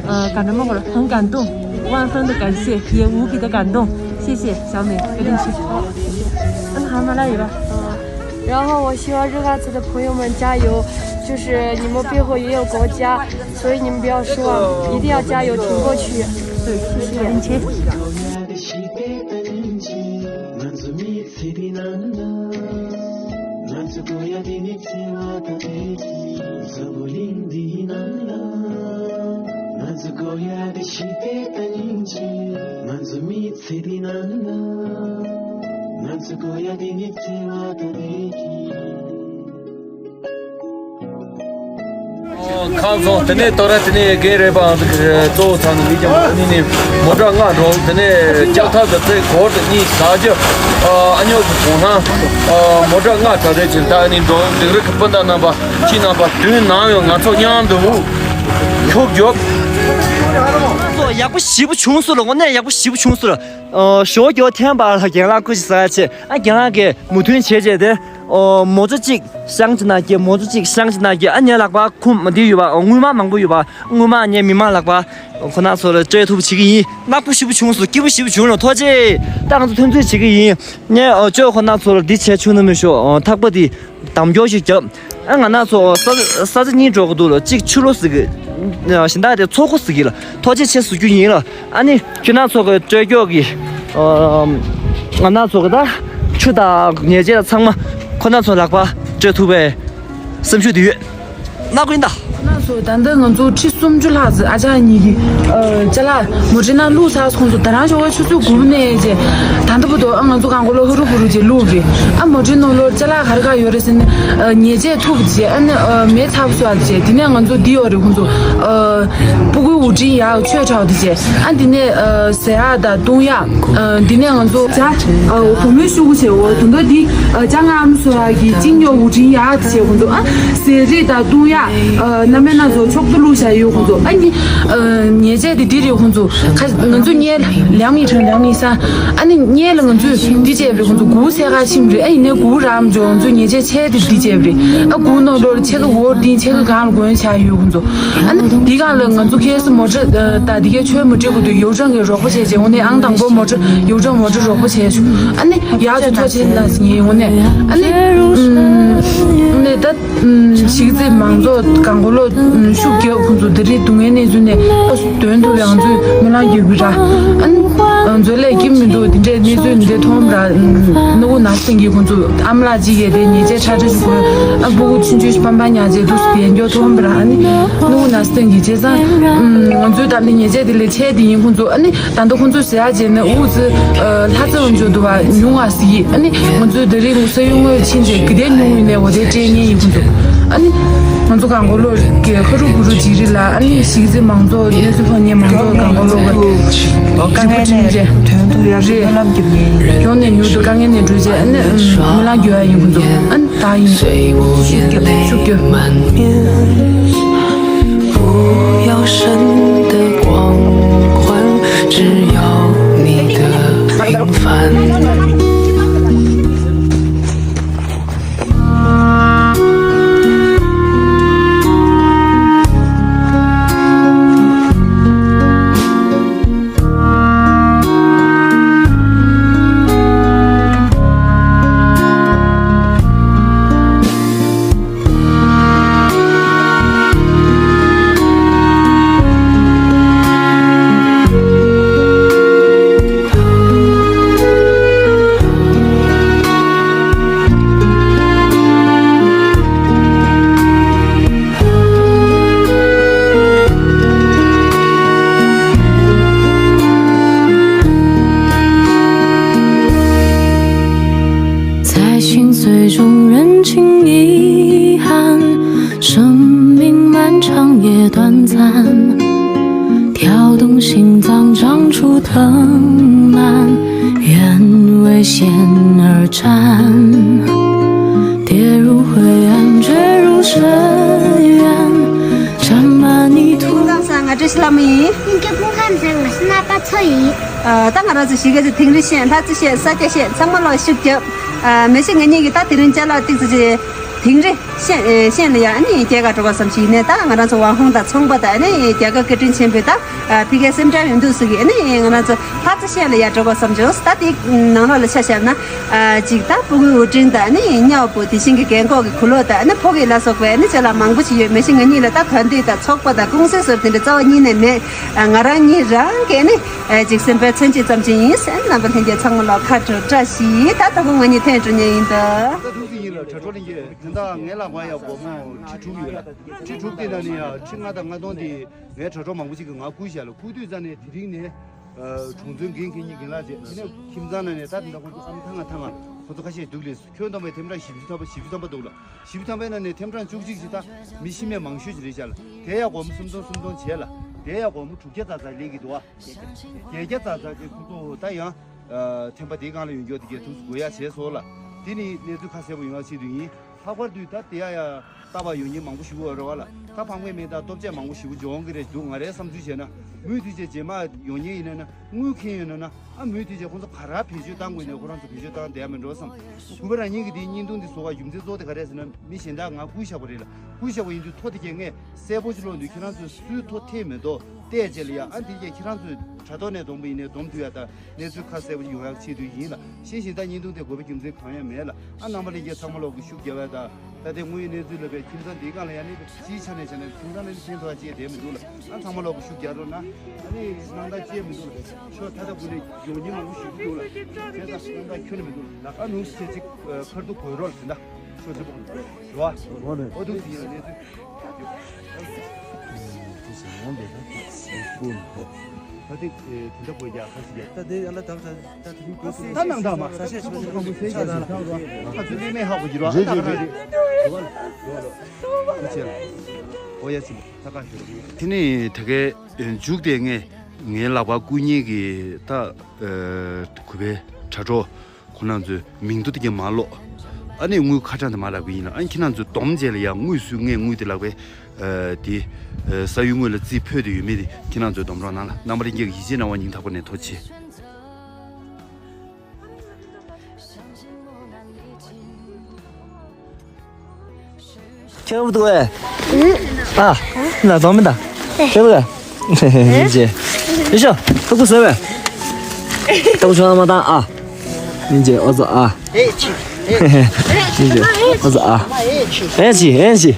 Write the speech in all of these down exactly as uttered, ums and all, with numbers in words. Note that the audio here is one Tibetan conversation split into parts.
呃，感动吗？我很感动，万分的感谢，也无比的感动，谢谢小美，有点虚。嗯，好，马拉语吧。然后我希望热干子的朋友们加油，就是你们背后也有国家，所以你们不要失望，一定要加油，挺过去。对，谢谢。谢谢。 ཁམས་སོང་། དེ་ནས་དོ་ར་དེ་ནས་རྒན་རེད་པའང་འདུག་གི་རེད། གཙོ་བོ་ཚང་ནས་མི་རྒྱང་པོ་ནི་ནི་མོ་ཊ་ལྔ་འགྲོ། དེ་ནས་ལྕགས་ཐག་གི་ཚེ་སྒོར་དུ་གཉིས་ཟ་རྒྱུ། ཨ་ཉོག་གི་གོང་ན་མོ་ཊ་ལྔ་གྲ་སྒྲིག་བྱེད། ད་ནི་འགྲོ་འདུག་རིགས་ཀྱི་སྤུན་ཟླ་རྣམ་པ། ཁྱེད་རྣམ་པ་དུས་ནམ་ཡང་ང་ཚོ་མཉམ་དུ་ཁྱུག་རྒྱོབ། ཚོ་ཡག་པོ་ཞེ་པོ་བྱུང་སོང་ལ། དངོས་གནས་ཡག་པོ་ཞེ་པོ་བྱུང་སོང་ལ། ཨོ། ཞོ་རྒྱོ་འཐེན་པ་ལ་རྒན་ལགས་སྐུ་ཞིག་ཟ་ཆེ། ཨ། རྒན་ལགས་ཀྱིས་མོས་མཐུན་བྱས་རྗེས་དེ། ཨོ། མོ་ཅོ་གཅིག་བཤང་གཅི་ན་གི། མོ་ཅོ་གཅིག་བཤང་གཅི་ན་གི། ཨ། ངའི་ལག་པ་ཁུམ་མ་འདི་ཡོད་པ། དངུལ་མ་མང་པོ་ཡོད་པ། དངུལ་མ་ངས་མི་མང་ལག་པ་ཁོ་ན་ཚོ་ལ་སྤྲད་ཐུབ་བྱེད་ཀྱི་ཡིན། ནག་པོ་ཞེ་པོ་བྱུང་སོང་། སྐྱིད་པོ་ཞེ་པོ་བྱུང་རོགས། ཐུགས་རྗེ་ཆེ། ད་ང་ཚོ་ཐོན་རྩིས་བྱེད་ཀྱི་ཡིན། ངས། ཨོ། ཅོ་ཁོ་ན་ཚོ་ལ་འདི་བྱས་ཆོག་ནི་མི་ཤོག་ཨོ། ཐག་པ་འདི། དམ་འཁྱོག་ཞིག་རྒྱབ། ཨ། ང་ན་ཚོ་ས་ས་ཆ་གཉིས་འགྲོ་གི་འདུག་ལ། གཅིག་ཆུ་ལོ་ཟེར་གི། གཞན་དག་དེ་མཚོ་ཁོ་ཟེར་གི་ལ། ཐུགས་རྗེ་ཆེ་ཟེར་རྒྱུ་ཡིན་ལ། ཨ་ནི་ཁྱོད་ན་ཚོ་གི་སྤྲོད་སྐྱོག་གི། ཨ། ང་ན་ཚོ་གི་ད་ཆུ་དང་ཉེས་ཆད་ཚང་མ་ཁོ་ན་ཚོ་ལག་པ་སྤྲོད་ཐུབ་པའི་སེམས་ཤུགས་དེ་ཡོད། ན་ཀུན་ད། ཁོ་ན་ཚོ་ད་ལྟ་ང་ཚོ་ཁྲི་སུམ་ཅུ་ལྷག་ཙམ་ཨ་ཅག་གཉིས་ཀྱི། ཨ། ཅ་ལག་མོ་ཊའི་ནང་བླུགས་ཚར་སོང་། ཁོང་ཚོ་ད་རང་ཞོགས་པ་ཆུ་ཚོད་དགུ་པ་ནས་བྱས་ད་ལྟ་བར་དུ། ཨ། ང་ཚོ་གང་གོ་ལོ་ཧུ་རུ་ཧུ་རུ་བྱས་བླུགས་རེད། ཨ། མོ་ཊའི་ནང་ལོགས་ཅ་ལག་ག་རེ་ག་ཡོད་རེད་ཟེར་ནས། ཨ། ཉེས་ཆད་ཐུག་བྱས། ཨ་ནི། ཨ། མེ་ཚ་པོ་བཟོས་བྱས། དེ་ནས་ང་ཚོ་འདི་ཡོད་རེད། ཁོང་ཚོ། ཨ། སྤུ་གུའི་དབུགས་འབྱིན་ཡག་མཆོད་ཁྲག་དེ་བྱས། ཨ། དེ་ནས། ཨ། ཟས་ཡག་དང་བཏུང་ཡག་ཨ། འདི་ནས་ང་ཚོ་ཇ། ཨ། བུ་མོའི་ཤོག་གུ་བྱས། འོ། དུང་དཀར་འདི། ཨ། ཅ་ང་ཨམ་སོ་ཡག་གི་གཅིན་སྙི་དབུགས་འབྱིན་ཡག་བྱས། ཁོང་ཚོ། ཨ། ཟས་རིགས་དང་བཏུང་ཡག་ཨ། སྣ་མིན་སྣ་ཚོགས་ཕྱོགས་བསྡུ་བླུགས་བཞག་ཡོད། ཁོང་ཚོ། ཨ་ནི། ཨ། ཉེས་ཆད་དེ་འདི་རེད། ཁོང་ཚོ་ཁ། ང་ཚོ་སྔོན་ལ་ལམ་ཡི་ཁྲང་ལམ་ཡི་ས། ཨ་ནི་སྔོན་ལ་ང་ཚོས་འདི་བྱས་པ་རེད། ཁོང་ཚོ་གུ་སེ་ག་ཕྱིན་པ་རེད། ཨ། ཡིན་ནའི་གུ་རག་མ་བྱུང་། ང་ཚོ་ཉེས་ཆད་ཆེ་དེ་འདི་བྱས་པ་རེད། ཨ། གུ་ནང་ལོགས་ལ་ཕྱེད་ཀ་འོར་འདི་ཕྱེད་ཀ་གང་ལ་གོན་བཞག་ཡོད། ཁོང་ཚོ། ཨ་ནི་འདི་སྒང་ལ་ང་ཚོ་ཁ་སང་མོ་ཊ། ཨ། ད་འདི་གའི་ཆོས་མོ་ཊའི་གུ་དུ་ཡོ་ཅང་གི་རོགས་པ་བྱས་བྱས། འོ་ནས་ཨང་དང་པོ་མོ་ཊ་ཡོ་ཅང་མོ་ཊ་རོགས་པ་བྱས་བྱུང་། ཨ་ནི་ཡག་ཅིག་ཐོག་ཆེན་ལ་ཟིན་ཡིན། འོ་ནས། ཨ་ནི། ཨ་ནི་ད། ཨུམ། གཞིས་རྩེ་མང་ཚོགས་གང་གོ་ལོ། ཨུམ། ཤུགས་རྒྱབ། ཁོང་ཚོ་འདི་རིགས་སྡུག་བསྔལ་གནས་ཚུལ་ནས་ཨ་འདོན་ཐུབ་པའི་ང་ཚོས་སྨོན་ལམ་རྒྱག་གི་ར། ཨ་ནི། ཨ། མཛོད་ལས་ཀྱི་མི་འདུག་འདི་འདྲའི་གནས་ཚུལ་འདི་འདྲ་མཐོང་ར། ཨུམ། སྣུམ་འཁོར་ནང་སྟེང་གི་ཁོང་ཚོ་ཨ་མ་ལགས་གཅིག་གིས་དེ་ཉེས་ཆད་ཁྲ་ཁྲ་ཞིག་གོན། ཨ། སྤུ་གུ་ཆུང་ཆུང་ཞིག་པང་པང་ཉག་ཅིག་འདུག་ཟེར་ཡན་འགྱོ་མཐོང་ར། ཨ་ནི་སྣུམ་འཁོར་ནང་སྟེང་གི་བྱས་ཙང་། ཨུམ། ང་ཚོའི་ད་ལྟ་ཉེས་ཆད་དེ་ལས་ཆེ་དེ་ཡིན། ཁོང་ཚོ། ཨ་ནི། ད་ལྟ་ཁོང་ཚོས་ཟེར་ཡག་བྱས་ན་འུ་ཚོ། ཨ། ལྷ་རྩེ་འོན་ཆོག་འདུག་བ་ཉུང་བ་ཟིག་ཡིན། ཨ་ནི་ང་ཚོའི་ད་རེས་ས་ཡུལ་དངོས་ཕྱིན་རྗེས་གི་དེ་ཉུང་ཡིན་ནའི་འོ་དེ་སྤྲད་མཁན་ཡིན། ཁོང་ཚོ། ཨ་ནི་ང་ཚོ་གང་གོ་ལོ་གི་ཧ་རུ་བུ་རུ་ཅིག་རེད་ལ། ཨ་ནི་གཞིས་རྩེ་མང་ཚོགས་གནས་ཚུལ་ཕོག་མཁན་མང་ཚོགས་གང་གོ་ལོ་གི་དཀའ་ངལ་ནས་ཐོན་ཐུབ་ཡག་རེད། སྨོན་ལམ་རྒྱབ་མཁན་ཡིན། ཡོང་ནས་མྱུར་དུ་དཀའ་ངལ་ནས་གྲོལ་རྗེས། ཨ་ནི་སྨོན་ལམ་རྒྱག་ཡག་ཡིན། ཁོང་ཚོ། ཨ་ནི། ད་ཡིན། ཤུགས་རྒྱབ། ཤུགས་རྒྱབ། 不要神的光环，只要你的平凡。在心碎中认清遗憾，生命漫长也短暂，跳动心脏长出藤蔓，愿为险而战，跌入灰暗，坠入深渊，沾满泥土。 ང་བཀྲ་ཤིས་ལྷ་མོ་ཡིན། ཡིན་གྱི་ཕུང་ཁམས་ཟེར། ང་སྣ་པ་ཚོ་ཡིན། ཨ། ད་ང་རང་ཚོ་གཞིས་ཀ་རྩེ་དིང་རི་ཤན་ལྷ་རྩེ་ཤན་ས་སྐྱ་ཤན་ཚང་མ་ལོ་ཤུགས་རྒྱབ། ཨ། མེ་ཤི་ང་གཉིས་ཀྱིས་ད་དེ་རིང་ཅ་ལག་ཏིག་ཙི་ཅི། དིང་རི་ཤན་ཨེ་ཤན་ལ་ཡ་ཨ་ནི་རྒྱལ་ཁ་འགྲོ་བ་བསམ་ཞིག་ཡིན་ནས། ད་ང་རང་ཚོ་ཝང་ཧོང་དང་ཚོང་པ་དང་ཨ་ནི་རྒྱལ་ཁབ་བཀའ་དྲིན་ཆེན་པོས་ད་ཕ་གིའི་སེམས་ཁྲལ་ཡོང་དུས་སུ་གི་ཨ་ནི་ང་རང་ཚོ་ཧ་ཙི་ཤན་ལ་ཡ་འགྲོ་བ་བསམ་བྱུང་། ད་དེ་ནང་ལོགས་ལ་ཆ་བཞག་ན་ཅིག་ད་ཕྲུ་གུའི་དབུ་སྐྲུན་དང་ཨ་ནི་གཉའ་བོ་དེ་བཞིན་གི་རྒན་གོག་གི་གོས་ལོག་དང་ཨ་ནི་ཕོ་སྐྱེས་ལ་སོགས་པའི་ཨ་ནི་ཅ་ལག་མང་པོ་ཞིག་ཡོད། མ་གཞི་ང་གཉིས་ལ་ད་དོན་དུ་ད་ཚོགས་པ་དང་ཀུང་སི་སོགས་དེ་འདྲ་རྩ་བ་ཉིད་ནས་མེད། ང་རང་གཉིས་རང་གི་ཨ་ནི་ཅིག་སེམས་པའི་མཚོན་བྱེད་ཙམ་ཅིག་ཡིན་ཟེར། རྣམ་པ་ལྷན་རྒྱས་ཚང་མ་ལ་ཁ་དྲོ་བཀྲ་ཤིས། ད་ད་གུང་ང་གཉིས་ཐོན་འགྲོ་མཁན་ཡིན་ད། ད་ཐུགས་རྗེ་ཡིན་ལ། དྲ་གྲོགས་ལྷན་རྒྱས། དེ་འདྲ་ངའི་ལག་པར་ཡ་སྒོར་མོ་ཁྲི་དྲུག་ཡོད་ལ། ཁྲི་དྲུག་དེ་ནང་ནས་ཡ་ཁྲི་ལྔ་དང་ལྔ་སྟོང་དེ་ངའི་དྲ་གྲོགས་མང་པོ་ཞིག་གིས་ང་བསྐུར་བཞག་ལ། བསྐུར་དུས་ཙ་ནས་དེ་རིང་ནས་གྲོང་ཚོའི་འགན་འཁྱེར་མཁན་རྒན་ལགས་བྱས། དེ་ནས་ཁྱིམ་ཚང་ནང་ནས་ད་དེ་འདྲ་ཁོང་ཚོ་ཨ་མ་ཐང་ང་ཐང་ང་ཁོང་ཚོ་ཁ་ཤས་འདུག་ལས། ཁྱོན་བསྡོམས་པའི་ཐེམ་གྲངས་བཞི་བཅུ་ཐམ་པ། བཞི་བཅུ་ཐམ་པ་འདུག་ལ། བཞི་བཅུ་ཐམ་པའི་ནང་ནས་ཐེམ་གྲངས་བཅུ་གཅིག་ཞིག་ད་མི་ཤི་རྨས་མང་ཤོས་ཞིག་རེད་བཞག་ལ། དེ་ཡ་སྒོར་མོ་སུམ་སྟོང་སུམ་སྟོང་བྱས་ལ། དེ་ཡ་སྒོར་མོ་དྲུག་བརྒྱ་ཙམ་ཙམ་སླེབས་ཀྱི་འདུག་ཨ། བརྒྱད་བརྒྱ་ཙམ་ཙམ་ཅིག་ཁོ་ཚོ་ད་ཡང་ཐེམ་པ་དེའི་སྒང་ལ་ཡོང་རྒྱུ་དེ་གས་ཐུགས་སུ་དགོས་ཡ་བྱས་སོང་ལ། དེ་ནི་གནས་ཚུལ་ཁ་གསལ་པོ་ཡོང་བ་ཆེད་དུ་ཡིན། ལྷག་པར་དུ་ད་དེ་ཡ་ཡ་ལྟ་བ་ཡོང་མཁན་མང་པོ་ཞིག་ཡོད་རེད་བ་ལ། ད་ཕངས་མེད་མེད་ད་སྟོབས་ཆེ་མང་པོ་ཞིག་འབྱུང་གི་རེད་འདུག་ང་རའི་བསམ་ཚུལ་བྱས་ན། མུ་མཐུད་བྱས་རྗེས་མ་ཡོང་མཁན་ཡིན་ན་ན། དངུལ་འཁྱེར་ཡོད་ན་ན། ཨ་མུ་མཐུད་བྱས་ཁོང་ཚོ་ག་རེ་བེད་སྤྱོད་བཏང་དགོས་ནས་ཁོ་རང་ཚོ་བེད་སྤྱོད་བཏང་བསྡད་ཡ་མིན་འགྲོ་བསམ། གུས་པ་རང་ཉིད་ཀྱི་དེའི་བརྙན་ཐུང་འདི་བཟོ་བ་རྒྱུ་མཚན་གཙོ་བོ་དེ་ག་རེ་རེད་ཟེར་ན། མི་གཞན་དག་ང་བསྐུར་བཞག་པ་རེད་ལ། བསྐུར་བཞག་པ་ཡིན་དུས་ཐོ་དེ་གས་ངས་གསལ་པོ་ཅིག་ཀློག་དུས་ཁྱེད་རང་ཚོས་སུའི་ཐོ་འཐེན་མི་འདུག་བལྟས་རྗེས་ལ་ཡ། ཨ་འདི་གས་ཁྱེད་རང་ཚོས་དྲ་ཐོག་ནས་བསྡོམས་པ་ཡིན་ནའི་བསྡོམས་ཐུབ་ཡ་དང་། གནས་ཚུལ་ཁ་གསལ་པོ་ཡོང་ཡག་ཆེད་དུ་ཡིན་ལ། ཤེས་བཞིན་ད་བརྙན་ཐུང་དེ་དགོས་པའི་རྒྱུ་མཚན་གང་ཡང་མེད་ལ། ཨ་རྣམ་པ་ལྷན་རྒྱས་ཚང་མ་ལོག་གི་ཤུགས་རྒྱབ་པ་དང་། ད་ལྟའི་དངོས་ཡོད་གནས་ཚུལ་ལ་བའི་ཁྱིམ་ཚང་འདིའི་སྒང་ལ་ཡང་ནི་སྤྱིའི་ཆ་ནས་བྱས་ན་ཁྱིམ་ཚང་ལ་ནི་ཕན་ཐོགས་ཅི་ཡང་བསྡད་མི་འདུག་ལ། ཨ་ཚང་མ་ལོག་གི་ཤུགས་རྒྱག་རོགས་གནང་། ཨ་ནི་སྣང་དག་ཅི་ཡང་མི་འདུག་ལ། ཤོག་ད་ལྟ་དགུ་ནས་ཡོང་མཁན་མང་པོ་ཞིག་འདུག་ལ། བྱས་ཙང་སྣང་དག་ཁྱོན་ནས་མི་འདུག་ལ། ཨ་ནུ་ཁྱེད་ཅིག་ཁར་ཐུག་གོས་རོགས་ལ་དེ་འདྲ་ཤོག་ཅི་པོ་རེད་བ། འོ་དུ་ཟིན་ཡང་གནས་ཚུལ། ད་དེ་དེ་འདྲ་དགོས་རྒྱ་ཁ་ཞིག་རྒྱ། ད་དེ་ཡང་ད་ད་ད་དེ་རིང་གོས་སུ་ད་ནང་ད་མ་ས་ཤ་ཤ་ཤ་ཤ་ད་ཚུལ་ལས་མེད་ཧ་གོ་གི་རོ། ཨ་ད་ད་ད་ད་ཨོ་ཡ་ཅི་ད་ག་ཞུ་རོ། དེ་ནས་ད་གའི་མཇུག་དེ་ངས་ངའི་ལག་པ་བསྐུར་མཁན་གྱི་ད་གུས་པའི་དྲ་གྲོགས། ཁོང་རྣམ་ཚོའི་མིང་ཐོ་དེ་གས་མར་ཀློག་ཨ་ནི་དངུལ་ཁ་གྲངས་དེ་མར་ལབ་གི་ཡིན་ལ། ཨ་ནི་ཁྱེད་རྣམ་ཚོས་བསྡོམས་བྱས་ལ་ཡང་དངུལ་སུས་ངས་དངུལ་དེ་ལག་པའི་དེ་ས་ཡུལ་དངུལ་ལ་རྩིས་ཕུལ་དུ་ཡོད་མེད་དེ་ཁྱེད་རྣམ་ཚོས་བསྡོམས་རོགས་གནང་ལ། རྣམ་པ་ལྷན་རྒྱས་ཀྱི་ཡིད་ཆེས་གནང་བ་སྙིང་ཐག་པ་ནས་ཐུགས་རྗེ་ཆེ། ཁྱེད་བུ་དུ་ཨེ། ཨ། ན་དོ་མི་ད། ཁྱེད་བུ་ད། ཡིན་ཅེ། ཡིན་ཤོ། ཐུག་པོ་ཟེར་བས། ཐུག་ཆུང་མ་ད་ཨ། ཡིན་ཅེ་ཨོ་ཙོ་ཨ། ཡིན་ཅེ་ཨོ་ཙོ་ཨ། ཨེ་ཅི་ཨེ་ཅི།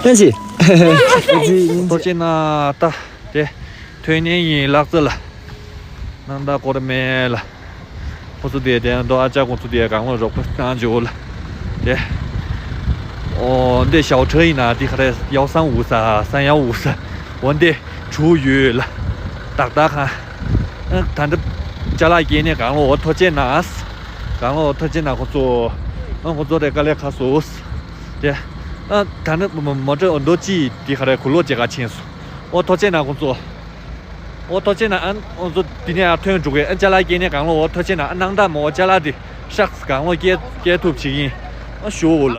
ཨེ་ཅི། ཐུགས་རྗེ་ཆེ་ན་ད། དེ། ཐོན་ནས་ཡིན་ལག་རྩལ་ལ། སྣང་དག་སྐོར་མེད་ལ། ཁོ་ཚོ་དེ་དེ་འདྲ་ཨ་ཅག་ཁོ་ཚོ་དེ་གང་ལ་རོགས་པ་གནང་བྱོས་ལ། དེ། ཨོ་འདི་ཞའོ་ཁྲེ་ཡིན་ན་དེ་ག་རེ་ཡའོ་སང་འུ་ས་སང་ཡའོ་འུ་ས། འོ་འདི་གྲུ་ཡོད་ལ། ཏག་ཏག་ཁ། ད་འདི་ཅ་ལག་སྐྱེལ་ནས་གང་ལ་འོ་ཐོ་ཅེ་ན། གང་ལ་འོ་ཐོ་ཅེ་ན་ཁོ་ཚོ། ཨ་ཁོ་ཚོ་རེ་དཀའ་ལས་ཁག་སོ། དེ། ཨ་ད་ནི་མོ་ཊ་འདོ་ཅི་དེ་ག་རེ་གུ་ལོ་ཅེ་ག་ཆེན་སོ། འོ་ཐོ་ཅེ་ན་ཁོ་ཚོ། འོ་ཐོ་ཅེ་ན་ཨ་འོ་ཚོ་དེ་ནས་ཨ་ཐོན་འགྲོ་གི་ཨ་ཅ་ལག་སྐྱེལ་ནས་གང་ལ་འོ་ཐོ་ཅེ་ན་ཨ་སྣང་དག་མོ་ཅ་ལག་དེ་ཤག་གང་ལ་སྐྱེལ་སྐྱེལ་ཐུབ་བྱེད་ཀྱིན་ཨ་ཞུ་འོ་ལ།